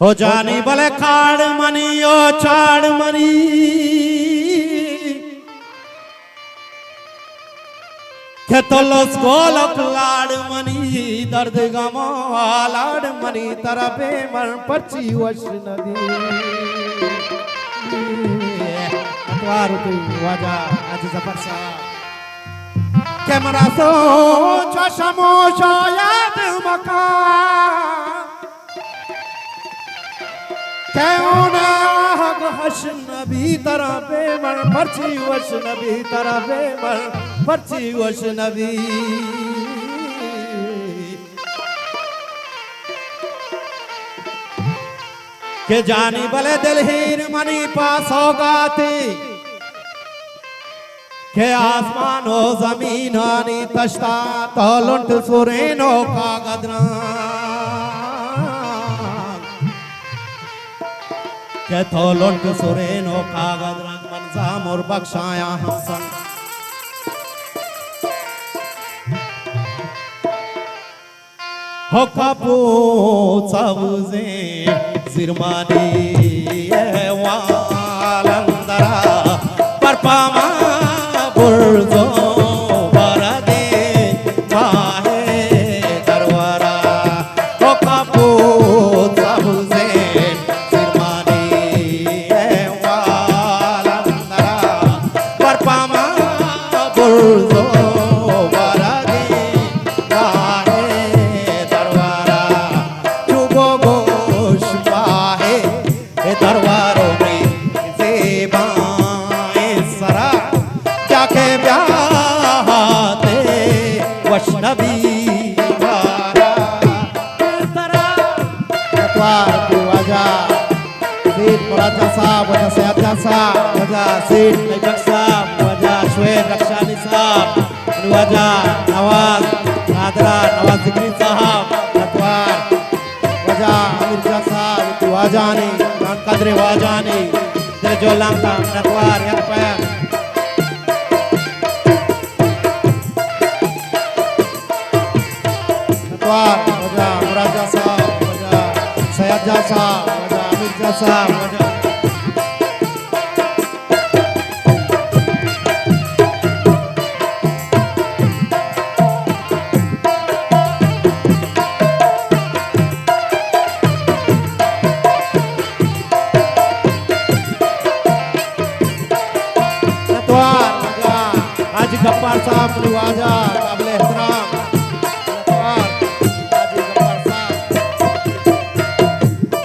او جانی بلے کاڑ منی، او چاڑ منی، کہ تو لس گولک لاڑ منی، درد غم و آلاڑ منی، ترا بے من پرچی وش نبی۔ اتوار تو واجہ حاجی ظفر صاحب۔ کہ مرا سوچ و شموش و یاد مکان، کہ اون آہگ ہش نبی، ترا بے من پرچی وش نبی، ترا بے من پرچی وش نبی۔ کہ جانی بلے دل ہیر منی پا سوگاتی، کہ آسمان و زمینانی تشتا تو لنٹ سرین و کاگد رنگ، کہ تو لنٹ سرین و کاگد رنگ، من زامر بخشایاں ہم سنگ۔ ہو کپو سبزیں زرمانی احوال اندرا، برپا ما برزو بردیں ماہ درورا۔ ہو کپو سبزیں زرمانی احوال اندرا، برپا ما برزو بردیں ماہ درورا۔ چو بگوش ماہ درورو می زیبائیں سرا، جا کہ بیاہاتے وش نبی مارا۔ اتوار تو واجہ سیٹھ مراد جان صاحب، واجہ سید جان صاحب، واجہ سیٹھ ایبک صاحب، واجہ شعیب رخشانی صاحب، واجہ نواز نادرا، نواز ذکری صاحب، اتوار واجہ امیر جان صاحب، واجہانی، جان قدر واجہانی، دل جولانتا، اتوار یک پیر۔ اتوار واجہ مراد جان صاحب، واجہ سید جان صاحب، واجہ حمید جان صاحب، واجہ اتوار واجہ حاجی غفار صاحب، منی واجہ قابل احترام۔ اتوار حاجی غفار صاحب۔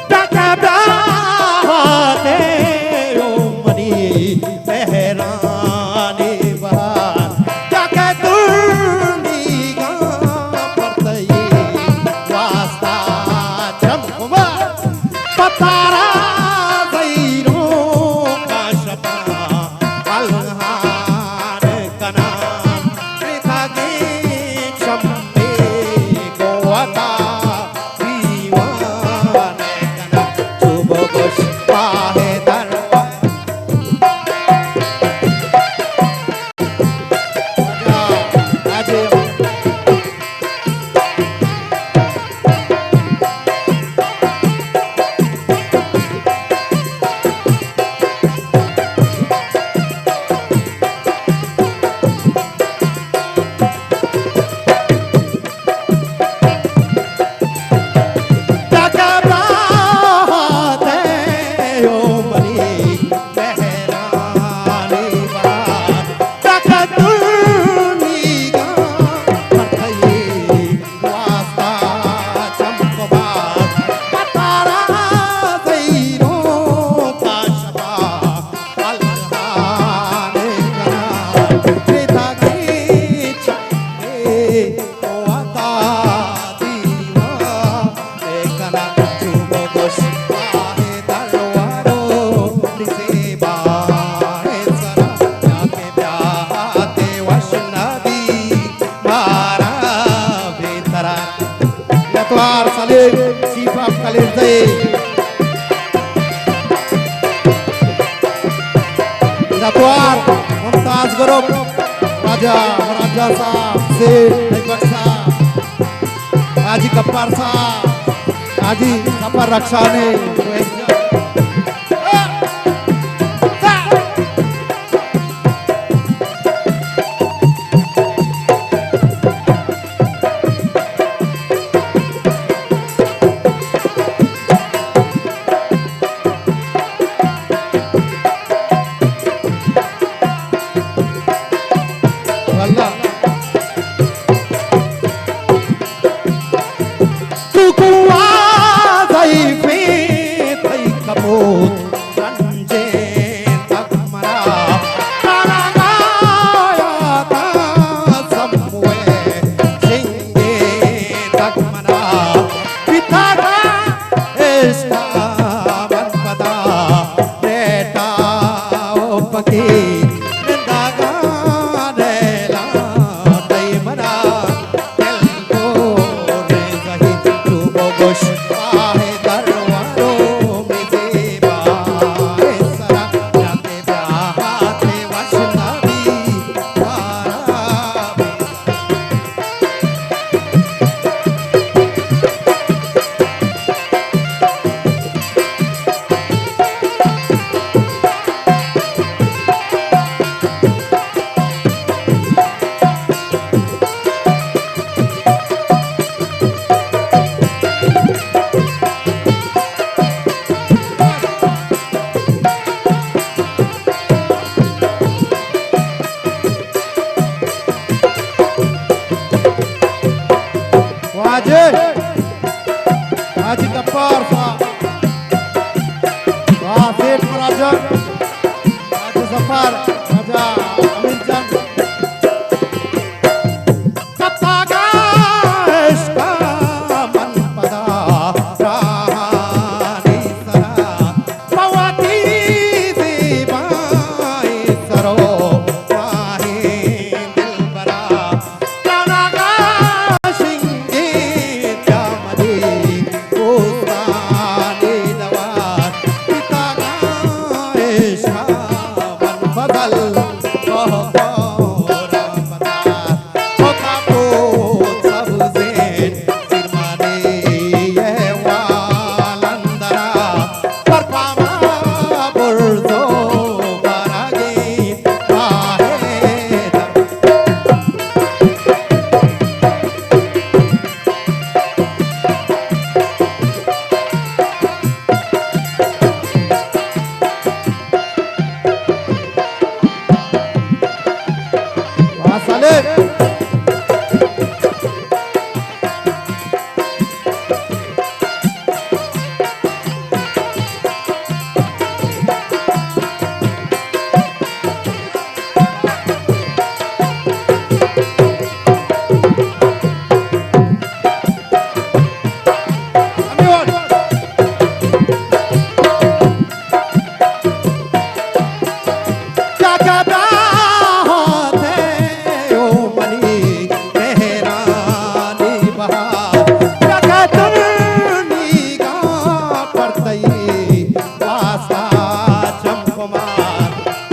ٹکا براتے او منی مہرانی بہار، ٹکا درنیگاں پر تئی واسطہ چمکما۔ پتارا زیروں کا شپا الہان کنان، رتاگیں چمے گوں وتا دیوانے کنان۔ چو بگوش پاہے در اتوار سلیم، چیف آف کلیرزئی۔ اتوار ممتاز گروپ، واجہ مراد جان صاحب، سیٹھ ایبک صاحب، حاجی غفار صاحب، حاجی سفر رخشانی۔ واللہ۔ تو گوا ضعیفیں تئی کپوت رنجیں تک منا، ترا گایا تا سموئے شنگیں تک منا، بیتاگا عشقا من پدا ریٹا او پکی ننداگا نیلا تئی منا۔ دل گوریں زہی تو بگوش، آہ درورو می زیبا سرا، نہ تے بیاہات وش نبی وارا۔ واجہ حاجی غفار صاحب، واہ سیٹھ مراجہ، حاجی ظفر، واجہ امیر جان۔ کپتگاں عشقا من پدا راہانی سرا، پہ وتی زیبائیں سر و ماہیں دلبرا، جانگا شنگیں جامدی بوستانی دوار، کپتگاں عشقا من فضل بہت رحمتار۔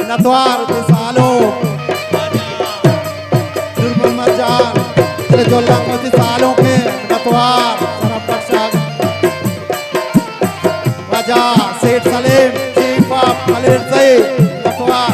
نتوار وتی سالونک، نور محمد جان، دل جلک وتی سالونک، نتوار سرا بخشگ۔ واجہ سیٹھ سلیم، چیف آف خلیل سعید، نتوار۔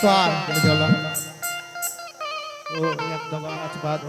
توار۔ او یک دو گانا چہ بعد۔